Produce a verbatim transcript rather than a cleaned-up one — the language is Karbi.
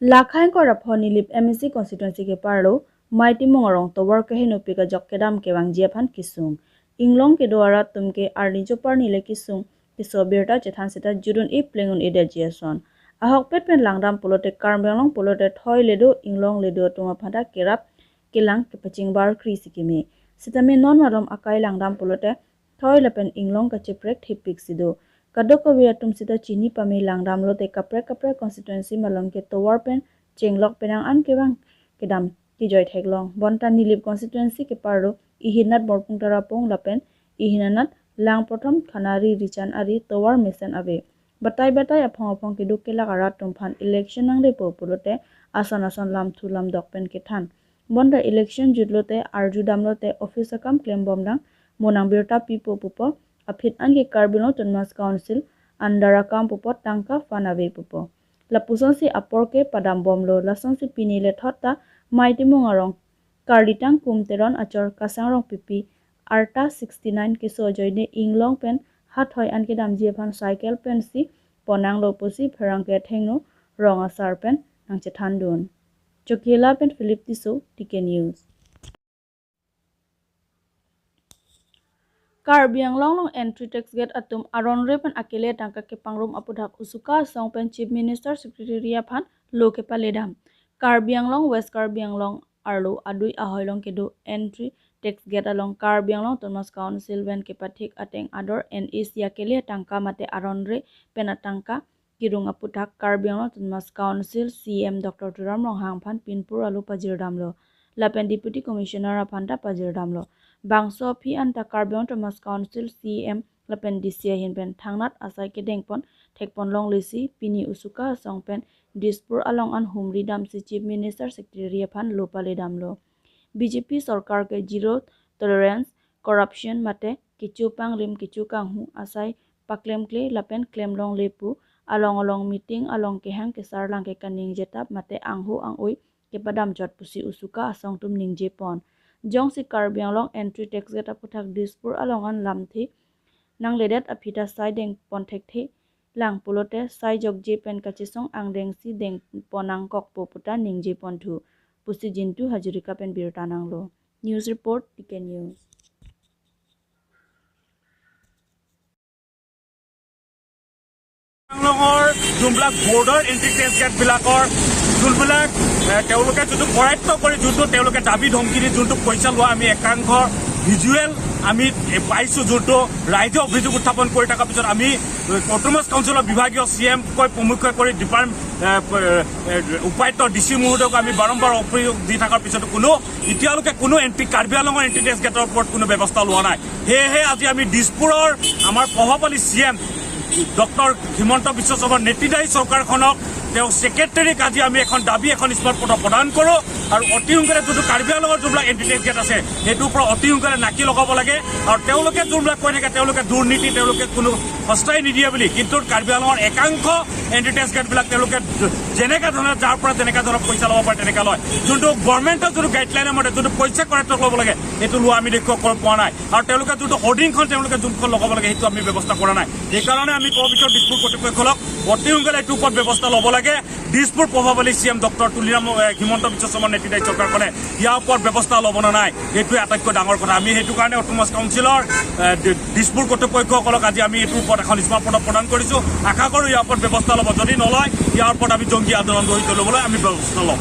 Lakhain Korapho Nilip M A C constituency keparlo Mei Timung arong tovar keheno pik ajok kedam kevangji aphan kesung. Inglong kedo arat atum ke arni chopar nile kesung, keso abirta chethan seta judun-e pleng un-edetji ason. Ahokpet pen langdam pulote Karbi Anglong pulote thoi le do, inglong le do atum aphan ta kerap kelang kepachingbar kri si keme. Sitame non malom akai langdam pulote thoi lapen inglong kacheprek thepik si do. Kadokave atum sita chini pame langdam lote kaprek kaprek constituency malom ke tovar pen chenglok penang an kevang kedam kejoi theklong. Bonta Nilip constituency keparlo Ihinat Borpung Tarapung lapen Ihinat Langprothom Khanari Richan ari tovar mesen ave. Batai batai aphong aphong keduk kelak arat atum aphan election nanglepo pulote ason ason lamthu lamdok pen kethan. Bonta election jutlote arju damlote office akam klembom dang, mo nang birta pipo pupo, aphi an ke Karbi Anglong Autonomous Council under akam pupo, tangka fund ave pupo. Lapusonsi apor ke padambomlo, lasonsi pini lethot ta Mei Timung arong Karlitang Kum Teron achor Kasang Rongpipi arta sixty nine keso ajoine inglong pen hathoi an kedamji aphan cycle pensi ponnanglo pusi pherangke athengno rong asar pen nangchethandun. Chokihola pen Philip Tisso, T K News. Karbi Anglong along entry tax gate atum aron re pen akele tangka kepangrum aphuthak Usuka asong pen Chief Minister Secretary aphan lo kepaledam. Karbi Anglong, West Karbi Anglong arlo adui ahoi along kedo entry tax gate along Karbi Anglong Autonomous Council pen kepathik ateng ador N A C akele tangka mate aron re pen atangka kirung aphuthak Karbi Anglong Autonomous Council C E M Doctor Tuliram Ronghang aphan pinpur alo pajirdamlo. Lapen Deputy Commissioner aphan ta pajirdamlo. Bangso aphi anta Karbi Anglong Autonomous Council C E M lapen D C ahin pen thangnat asai kedengpon thekpon longlesi pini Usuka asong pen Dispur along an humri damsi Chief Minister Secretary aphan lo paledamlo. B J P sorkar ke zero tolerance, corruption mate kecho pangrim kecho kanghu asai paklemkle lapen klemlongle pu along along meeting along kehang kesar lang ke kaningjetap mate angho ang-oi kepadamchot pusi Usuka asong atum ningjepon. Jongsi Karbi Anglong entry tax gate aphuthak Dispur along an lamthe nangledet aphi ta sai dengpon thekthe lang pulote sai jokje pen kachesong angdengsi dengpon nangkokpo puta ningjeponthu pusi Jintu Hazarika pen birta nanglo. News report, T K News. আংলঙৰ যোনবিলাক border entry test গেটবিলাকৰ যোনবিলাক, এ, তেওঁলোকে যোনটো কৰায়ত্ব কৰি যোনটো তেওঁলোকে দাবী ধমকি দি যোনটো পইচা লোৱা আমি একাংশ ভিজুৱেল আমি, এ, পাইছোঁ, যোনটো ৰাইজে অভিযোগ উত্থাপন কৰি থকাৰ পিছত আমি, এ, অট'নমাছ কাউন্সিলৰ বিভাগীয় চি এম কৈ প্ৰমুখ্য কৰি ডিপাৰ্ট-, এ, প-, এ, উপায়ুক্ত ডি চি মহোদয়ক আমি বাৰম্বাৰ অভিযোগ দি থকাৰ পিছতো কোনো এতিয়ালৈকে কোনো এণ্ট্ৰি, কাৰ্বি আংলঙৰ এণ্ট্ৰি টেষ্ট গেটৰ ওপৰত কোনো ব্যৱস্থা লোৱা নাই। সেয়েহে আজি আমি দিছপুৰৰ আমাৰ প্ৰভাৱশালী চি এম ডক্টৰ হিমন্ত বিশ্ব শৰ্মাৰ নেতৃত্বাধীন চৰকাৰখনক, তেওঁ ছেক্ৰেটেৰীক আজি আমি এখন দাবী, এখন স্মাৰক পত্ৰ প্ৰদান কৰোঁ আৰু অতি সোনকালে যোনটো কাৰ্বি আংলঙৰ যোনবিলাক এণ্ট্ৰি টেষ্ট গেট আছে সেইটোৰ পৰা অতি সোনকালে নাকি লগাব লাগে। আৰু তেওঁলোকে যোনবিলাক কৈ থাকে তেওঁলোকে দুৰ্নীতি, তেওঁলোকে কোনো সস্তাই নিদিয়ে বুলি, কিন্তু কাৰ্বি আংলঙৰ একাংশ এণ্ট্ৰি টেষ্ট গেটবিলাক তেওঁলোকে যেনেকা ধৰণে যাৰ পৰা যেনেকা ধৰণৰ পইচা ল'ব পাৰে তেনেকা লয়। যোনটো গভৰ্ণমেণ্টৰ যোনটো গাইডলাইনৰ মতে যোনটো পইচা কৰেক্ট ল'ব লাগে সেইটো লোৱা আমি দেখুওৱা কৰ-, পোৱা নাই। আৰু তেওঁলোকে যোনটো হৰ্ডিংখন তেওঁলোকে যোনখন লগাব লাগে সেইটো আমি ব্যৱস্থা কৰা নাই। সেইকাৰণে আমি ক'ব বিচাৰোঁ দিছপুৰ কৰ্তৃপক্ষসকলক অতি সোনকালে এইটোৰ ওপৰত ব্যৱস্থা ল'ব লাগে। দিছপুৰ প্ৰভাৱশালী চি এম ডক্টৰ তুলিৰাম, এ, হিমন্ত বিশ্ব শৰ্মাৰ নেতৃত্বাধীন চৰকাৰখনে ইয়াৰ ওপৰত ব্যৱস্থা ল'ব নে নাই, এইটোৱে আটাইতকৈ ডাঙৰ কথা। আমি সেইটো কাৰণে অট'নমাছ কাউন্সিলৰ, এ, দি-, দিছপুৰ কৰ্তৃপক্ষসকলক আজি আমি এইটোৰ ওপৰত এখন স্মাৰক পত্ৰ প্ৰদান কৰিছোঁ। আশা কৰোঁ ইয়াৰ ওপৰত ব্যৱস্থা ল'ব। যদি নলয়, ইয়াৰ ওপৰত আমি জংগী আন্দোলন গঢ়ি তুলিবলৈ আমি ব্যৱস্থা ল'ম।